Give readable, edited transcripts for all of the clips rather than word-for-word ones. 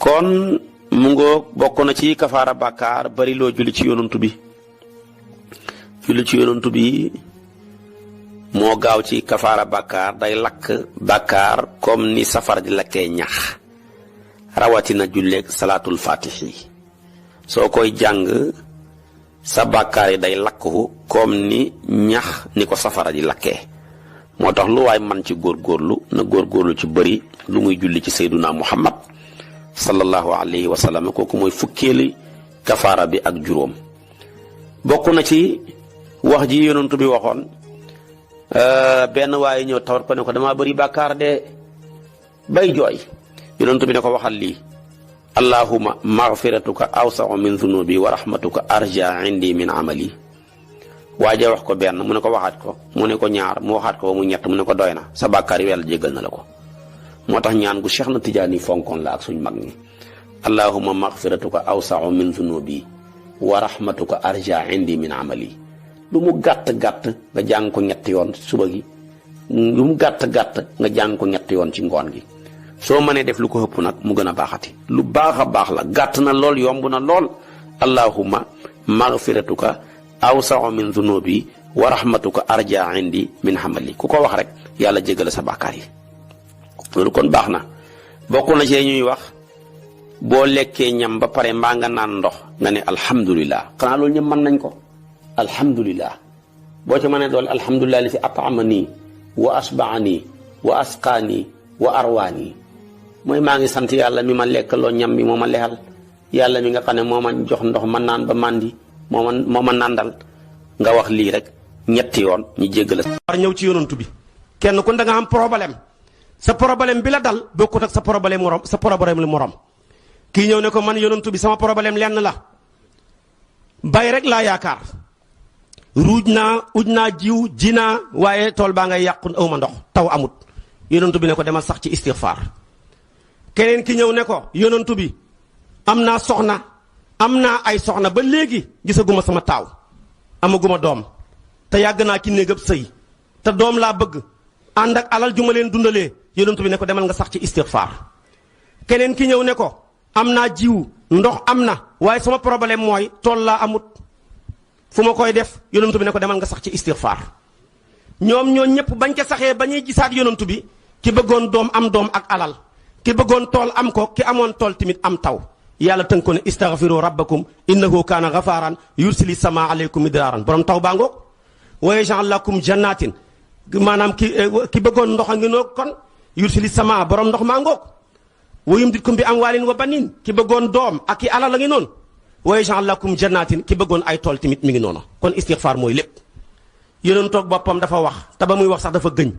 kon mu ngoog bokk na ci kafaara bàkkaar bari loo julli ci yonantu bi julli ci yonantu bi moo gaaw ci kafaara bàkkaar day lakk bàkkaar comme ni safara di lakkee ñax rawatina julleeg salaatul faatixi soo koy jàng sa bàkkaar yi day lakku comme ni ñax ni ko safara di lakkee moo tax lu waay man ci góorgóorlu na góorgóorlu ci bëri lu muy julli ci sayduna muhammad sallallahu alayhi wa sallam kooku mooy fukkeeli kafaara bi ak juróom bokk na ci wax ji yonentu bi waxoon benn waaye ñëw tawat ko ne ko dama bëri bàkkaar de bay jooy yonentu bi ne ko waxal lii allahumma maghfiratuka awsa'u min dhunubi wa rahmatuka arja indi min amali waaje wax ko benn mu ne ko waxaat ko mu ne ko ñaar mu waxaat ko ba mu ñett mu ne ko doy na sa bàkkaar yi yàlla jéggal na la ko moo tax ñaan gu Cheikh na Tijaani fonkoon la ak suñ mag ñi allahumma maghfiratuka awsa'u min dhunubi wa rahmatuka arja indi min amali lu mu gàtt-gàtt nga jàng ko ñetti yoon suba gi lu mu gàtt-gàtt nga jàng ko ñetti yoon ci ngoon gi soo mënee def lu ko ëpp nag mu gën a baaxati lu baax a baax la gàtt na lool yomb na lool allahumma maghfiratuka awsa'u min dhunubi wa rahmatuka arja indi min amali ku ko wax rek yàlla jéggale sa bàkkaar yi loolu kon baax na bokk na ci ñuy wax boo lekkee ñam ba pare mbaa nga naan ndox nga ne alhamdulillah xanaa loolu ñëpp mën nañ ko alhamdulillah boo ci mënee dool alhamdulillah li fi at'amani wa asba'ani wa asqaani wa arwaani mooy maa ngi sant yàlla mi ma lekkaloo ñam bi moo ma lexal yàlla mi nga xam ne moo ma jox ndox ma naan ba màndi moo ma nàndal nga wax lii rek ñetti yoon ñu jéggal war ñëw ci yonantu bi kenn ku da nga am problème sa problème bi la dal bokkut ak sa problème li morom kii ñëw ne ko man yonantu bi sama problème lenn la bay rek laa yaakaar ruuj naa uj naa jiw ji naa waaye tool baa ngay yàqu aw ma ndox taw amut yonantu bi ne ko demal sax ci istighfar keneen ki ñëw ne ko yonantu bi am naa soxna am naa ay soxna ba léegi gisaguma sama taaw amaguma doom te yàgg naa ci néegab sëy te doom laa bëgg ànd ak alal ju ma leen dundalee yonantu bi ne ko demal nga sax ci istighfar keneen ki ñëw ne ko am naa jiw ndox am na waaye sama problème mooy tool laa amut fu ma koy def yonantu bi ne ko demal nga sax ci istighfar ñoom ñoo ñëpp bañ ca saxee ba ñuy gisaat yonantu bi ki bëggoon doom am doom ak alal ki bëggoon tool am ko ki amoon tool tamit am taw yàlla tënk ko ne istaghfiru rabbakum innahu kaana ghafaran yursili sama alaykum midraaran borom taw baa ngoog wa yaj'al lakum jannatin maanaam ki bëggoon ndox a ngi noog kon yursili sama borom ndox maa ngoog wa yumditkum bi amwaalin wa banin ki bëggoon doom ak ki alal a ngi noonu wa yaj'al lakum jannatin ki bëggoon ay tool tamit mi ngi noonu kon istighfar mooy lépp yonentu toog boppam dafa wax te ba muy wax sax dafa gëñ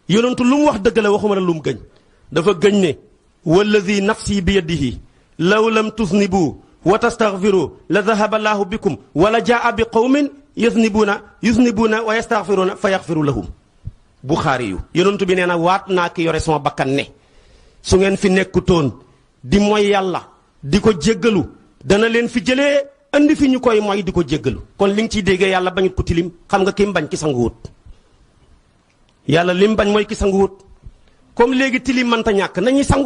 yonentu lu mu wax dëgg la waxuma la lu mu gëñ dafa gëñ ne wallazi nafsi bi yadihi law lam tusnibu wa tastaghfiru la dhahaba allahu bikum wala jaa bi qawmin yusnibuuna wa yastaghfiruuna fa yaghfiru lahum Buxaari yu yonentu bi nee na waat naa ki yore sama bakkan ne su ngeen fi nekkutoon di mooy yàlla di ko jéggalu dana leen fi jëlee andi fi ñu koy mooy di ko jéggalu kon li nga ciy déggee yàlla bañut ko tilim xam nga ki mu bañ ki sanguwut yàlla lim bañ mooy ki sanguwut comme léegi tilim mënta ñàkk nañuy sangu